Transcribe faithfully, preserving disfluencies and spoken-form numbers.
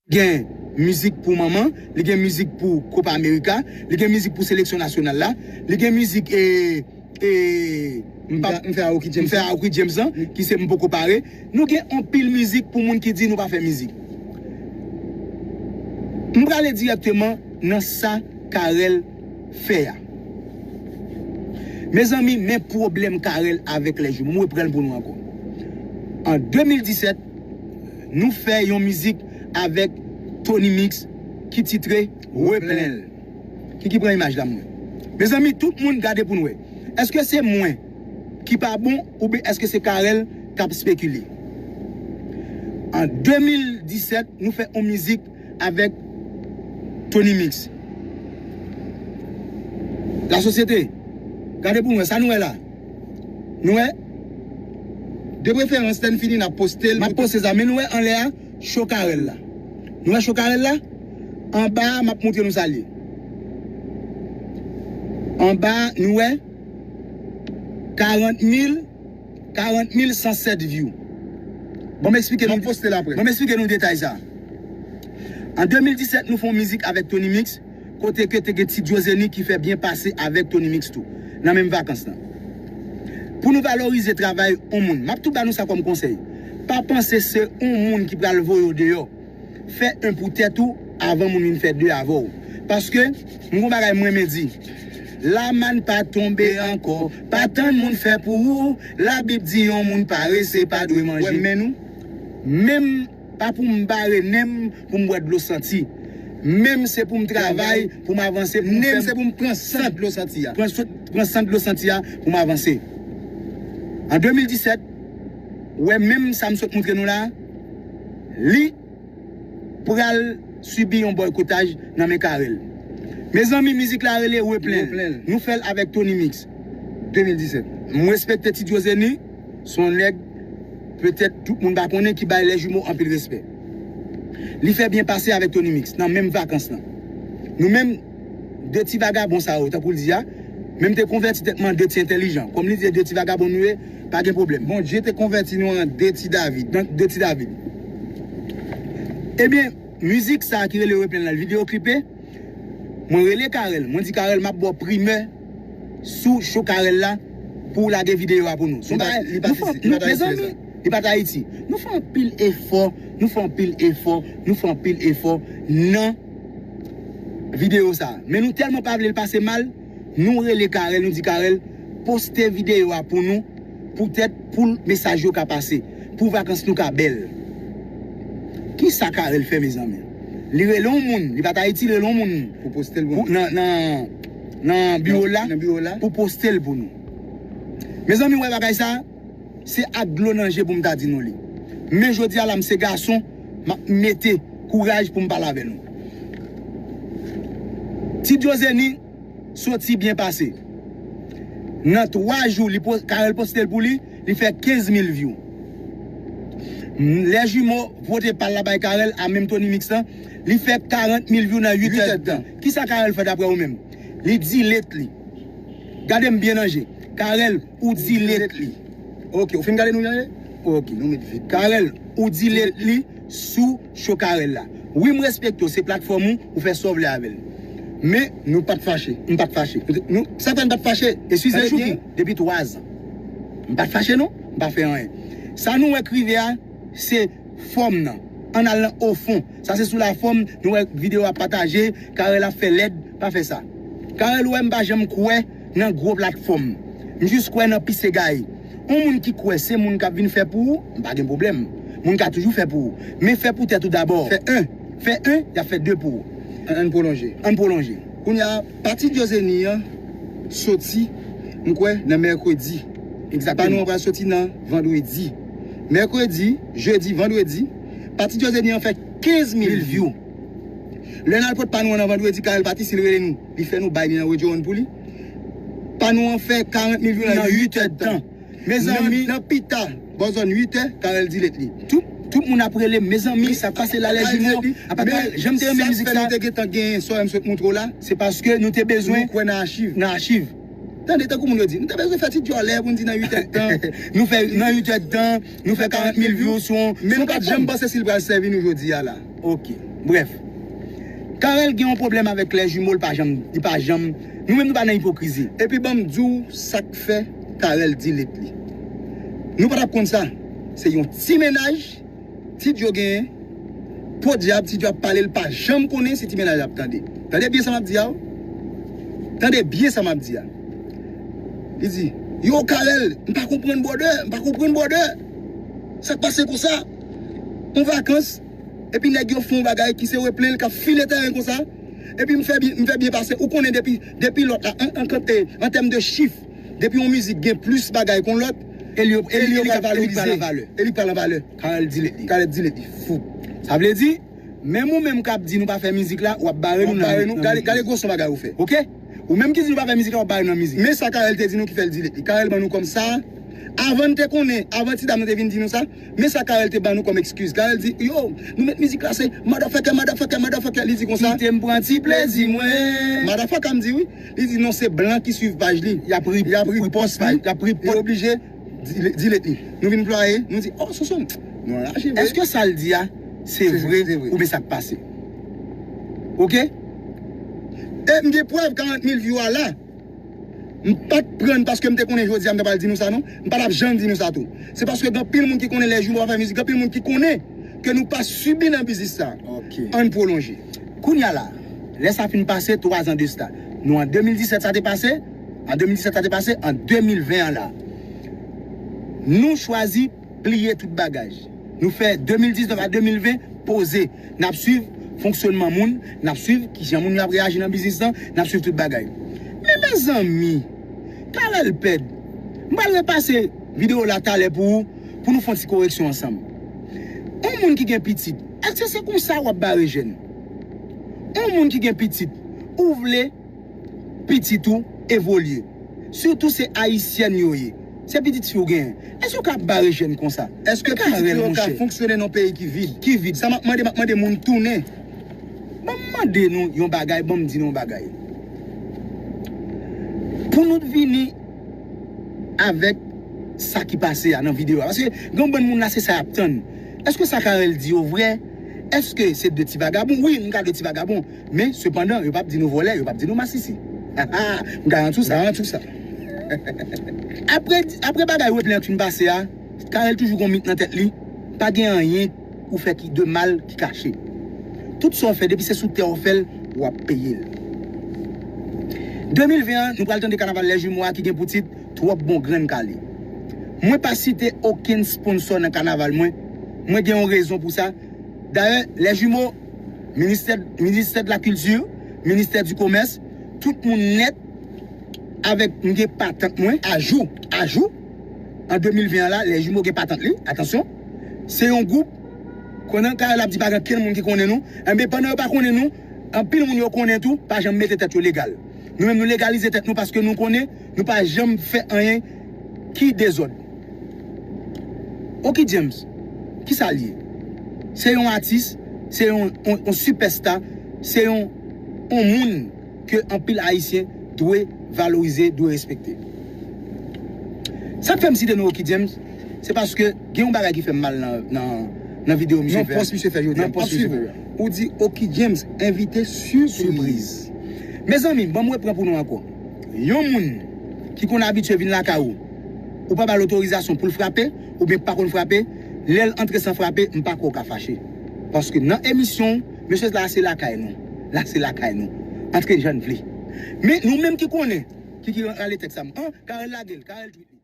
Gen mizik pou manman, li gen mizik pou Copa America, li gen mizik pou seleksyon nasyonal la, li gen mizik e, e, m pa, m fè Aoki James, m fè Aoki James lan, ki se M Poko Pare. Nou gen anpil mizik pou moun ki di nou pa fè mizik. M prale dirèkteman nan sa Carel fè a. Mezanmi, men pwoblèm Carel avèk Les Jumeaux. M reprann pou nou ankò. An de mil disèt, nou fè yon mizik avèk Tony Mix ki titre Replen l. Kiki pran imaj la, mwen. Mezanmi, tout moun gade pou n wè. Èske se mwen ki pa bon oubyen èske se Carel k ap spekile? An de mil disèt, nou fè yon mizik avèk Tony Mix. Lasosyete, gade pou n wè sa nou wè la. Nou wè? De preferans, lè n fini, n ap poste l. M ap poste sa, men nou wè anlè a, cho Carel la. Nou wè cho Carel la? Anba a, m ap montre nou sa l ye. Anba a, nou wè karant mil, karant mil san sèt view. Bon, m eksplike nou. M ap poste l apre. Bon, m eksplike nou detay sa. An de mil disèt, nou fè yon mizik avèk Tony Mix, kote ke te gen Ti Djozeni ki fè byen pase avèk Tony Mix tou, nan menm vakans lan. Pou nou valorize travay yon moun, m ap tou ba nou sa kòm konsèy. Pa panse se yon moun ki pral voye w deyò. Fè yon pou tèt ou avan moun vin fè de avè w. Paske, m gon bagay m renmen di. Lamann pa tonbe ankò, pa tann moun fè pou ou. Labib di yon moun parese pa dwe manje. Wè men nou. Menm pa pou m bare nen m pou m bwè dlo santi. Men m se pou m travay, pou m avanse, pou m men m se pou m pran sant dlo santi a. Pran sant, pran sant dlo santi a pou m avanse. An de mil disèt, wè menm sa m sot montre nou la, li pral sibi yon bòykotaj nan men Carel. Mezanmi, mizik la rele Replen. Replen. Nou fè l avèk Tony Mix. De mil disèt. M respekte Ti Djozeni, se yon nèg, petèt tout moun pa konnen, ki bay Les Jumeaux anpil respè. Li fè byen pase avèk Tony Mix nan menm vakans lan. Nou menm, de ti vagabon sa yo, tankou l di a, men m te konvèti tèt mwen an de ti entèlijan. Kòm li di de ti vagabon nou ye, pa gen pwoblèm. Bondye te konvèti nou an de ti David. Nan de ti David. Ebyen, mizik sa a ki rele Replen la, videyo klipe, mwen rele Carel. Mwen di Carel, m ap ba w primè sou cho Carel la pou w lage videyo a pou nou. Se yon bagay, li pa t isi, li pa t Ayiti deja. Li pa t Ayiti. Nou fè anpil efò, nou fè anpil efò, nou fè anpil efò nan videyo sa a. Men nou tèlman pa vle l pase mal, nou rele Carel, nou di Carel, poste videyo a pou nou, poutèt pou mesaj yo ka pase, pou vakans nou ka bèl. Kisa Carel fè, mezanmi? Li rele yon moun, li pa t Ayiti, li rele yon moun. Pou poste l pou nou. Nan, nan, nan biwo la, nan biwo la, pou poste l pou nou. Mezanmi, wè bagay sa, se ak dlo nan je pou m ta di nou li. Men jodi a la, m se gason, m ap mete kouraj pou m pale avè nou. Ti Djozeni soti byen pase. Nan twa jou, li po-, Carel poste l pou li, li fè kenz mil view. Les Jumeaux vote pa l la bay Carel a menm Tony Mix lan, li fè karant mil view nan uit èdtan. Kisa Carel fè daprè ou menm? Li delete li. Gade m byen nan je. Carel, ou delete li. Ok, ou fin gade nou nan je? Ok. Nou met vit. Carel, ou delete li sou cho Carel la. Wi, m respekte w, se platfòm ou, ou fè sa w vle avè l. Men, nou pa t fache. M pa t fache. Nou, sa fè n pa t fache. Eskize, Chouki, depi twa zan. M pa t fache non, m pa fè anyen. Sa nou wè k rive a, se fòm nan. Ann al nan ofon. Sa se sou lafòm, nou wè videyo a pataje, Carel ap fè lèd, pa fè sa. Carel, ou wè m pa janm kwè nan gwo platfòm. M jis kwè nan pise gaye. Yon moun ki kwè se moun k ap vin fè pou ou, m pa gen pwoblèm. Moun ka toujou fè pou ou. Men fè pou tèt ou dabò. Fè en. Fè en, y ap fè de pou ou. Ann, ann pwolonje. Ann pwolonje. Kounye a, pati Djozeni an soti, m kwè, nan mèkredi. Egzakteman. Pa nou an pral soti nan vandredi. Mèkredi, jedi, vandredi, pati Djozeni an fè kenz mil view. Lè n al pot pa nou an nan vandredi, Carel pati, si l rele nou, li fè nou bay li nan Redjowon pou li. Pa nou an fè karant mil view nan uit èdtan. Mezanmi. Nan, nan pita, bò zòn uit è, Carel delete li. Tout, tout moun ap rele m, mezanmi, sa k pase la, Les Jumeaux. Apa Carel, janm te renmen mizik sa. Sa k fè nou te gentan genyen, sa w wè m sot montre w la. Se paske nou te bezwen. Nou kwè nan achiv. Nan achiv. Tande, tankou moun yo di, nou te bezwen fè ti djòlè pou n di nan uit èdtan. Nou fè nan uit èdtan, nou fè karant mil view sou yon, men nou pa t janm panse si l pral sèvi nou jodi a la. Ok. Brèf. Carel gen yon pwoblèm avèk lè jimo, li pa janm, li pa janm. Nou menm nou pa nan ipokrizi. Epi ban m di w sa k fè Carel delete li. Nou pa t ap konn sa. Se yon ti mennaj Ti Djo genyen, podyab, Ti Djo ap pale, l pa janm konnen si ti mennaj la ap tande. Tande byen sa m ap di a, o. Tande byen sa m ap di a. Li di, yo, Carel, m pa konprann, brother, m pa konprann, brother. Sa k pase konsa? On vakans, epi nèg yo fè yon bagay ki se replen l k ap file tèren konsa. Epi m fè byen, m fè byen pase. Ou konnen depi, depi lòt la, an, an, an tèm de chif, depi yon mizik gen plis bagay kon lòt, e li, e li, e li ka valorize. E li pral an valè. Carel delete li. Carel delete li. Fout. Sa vle di, menm ou menm k ap di nou pa fè mizik la, w ap bare nou nan, nan mizik. Gade, gade gwo son bagay ou fè. Ok? Ou menm ki di nou pa fè mizik la, w ap bare nou nan mizik. Men sa Carel te di nou ki fè l delete li. Carel ban nou kòm sa. Avan n te konnen, avan ti dam nan te vin di nou sa, men sa Carel te ban nou kòm excuse. Carel di, yo, nou met mizik la, se motherfucker, motherfucker, motherfucker. Li di konsa. Kite m pran ti plezi mwen. Motherfucker, m di wi. Li di non, se blan ki swiv paj li. Y ap ri-, y ap ripost li, y ap ripost li. Li oblije delete, delete li. Nou vin plwaye, nou di, oh, Sonson, nou anraje vre. Èske sa l di a, se vre, se vre, oubyen sa k pase? Ok? E m gen prèv karant mil view a la. M pa t pran paske m te konnen jodi a m ta pral di nou sa non. M pa t ap janm di nou sa tou. Se paske gen anpil moun ki konnen lè jou mwen pa fè mizik, gen anpil moun ki konnen ke nou pa sibi nan biznis sa. Ok. Ann pwolonje. Kounye a la, lè sa fin pase, twa zan de sa. Nou an de mil disèt sa te pase, an de mil disèt sa te pase, an de mil ven an la. Nou chwazi pliye tout bagay. Nou fè de mil diznèf a de mil ven poze. N ap swiv fonksyonman moun, n ap swiv kijan moun yo ap reyaji nan biznis lan, n ap swiv tout bagay. Men mezanmi, Carel pèd. M pral repase videyo la talè pou ou, pou nou fè yon ti koreksyon ansanm. Yon moun ki gen pitit, èske se konsa w ap bare jèn? Yon moun ki gen pitit, ou vle pitit ou evolye. Sitou se ayisyèn yo ye. Se pitit fi w genyen. Èske w ka bare jèn konsa? Èske pitit fi w ka fonksyone nan yon peyi ki vid? Ki vid. Sa m ap mande, m ap mande moun tounen. Ban m mande nou yon bagay, ban m di nou yon bagay. Pou nou vini avèk sa ki pase a nan videyo a. Paske gen yon bann moun la, se sa y ap tann. Èske sa Carel di yo vrè? Èske se de ti vagabon? Wi, m ka de ti vagabon. Men, sepandan, yo p ap di nou vòlè, yo p ap di nou masisi. M garanti w sa. Garanti w sa. Apre, apre bagay replen an fin pase a, Carel toujou gon mit nan tèt li. Pa gen anyen ou fè ki de mal ki kache. Tout sa w fè, depi se sou tè w fè l, w ap peye l. De mil ven an, nou pral tande kanaval Lè Jimo a ki gen pou tit Twòp Bon Grenn Kale. Mwen pa site okenn sponsò nan kanaval mwen. Mwen gen yon rezon pou sa. Dayè, Lè Jimo, ministè, ministè de la kilti, ministè di komès, tout moun nèt avèk m gen patant mwen, ajou, ajou. An de mil ven an la, Lè Jimo gen patant li, atansyon. Se yon gwoup, konnen Carel ap di pa gen kenn moun ki konnen nou. Enben, pandan yo pa konnen nou, anpil moun yo konnen tou, pa janm mete tèt yo legal. Nou menm, nou legalize tèt nou paske nou konnen nou pa janm fè anyen ki dezòd. Oky James, ki sa l ye? Se yon atis, se yon, yon, yon sipèsta, se yon, yon moun ke anpil Ayisyen dwe valorize, dwe respekte. Sa k fè m site non Oky James, se paske gen yon bagay ki fè m mal nan, nan, nan videyo misye fè. Nan pòs misye fè jodi a, m ap swiv ou. Ou di Oky James, envite sipriz. Mezanmi, ban m repran pou nou ankò. Yon moun ki konn abitye vin lakay ou, ou pa ba l otorizasyon pou l frape, oubyen pa konn frape, lè l antre san frape, m pa kwè w ka fache. Paske nan emisyon, mesye la se lakay nou. La se lakay nou. Antre jan n vle. Men nou menm ki konnen, ki, ki rale tèks sa, an, Carel lage l, Carel tweet li.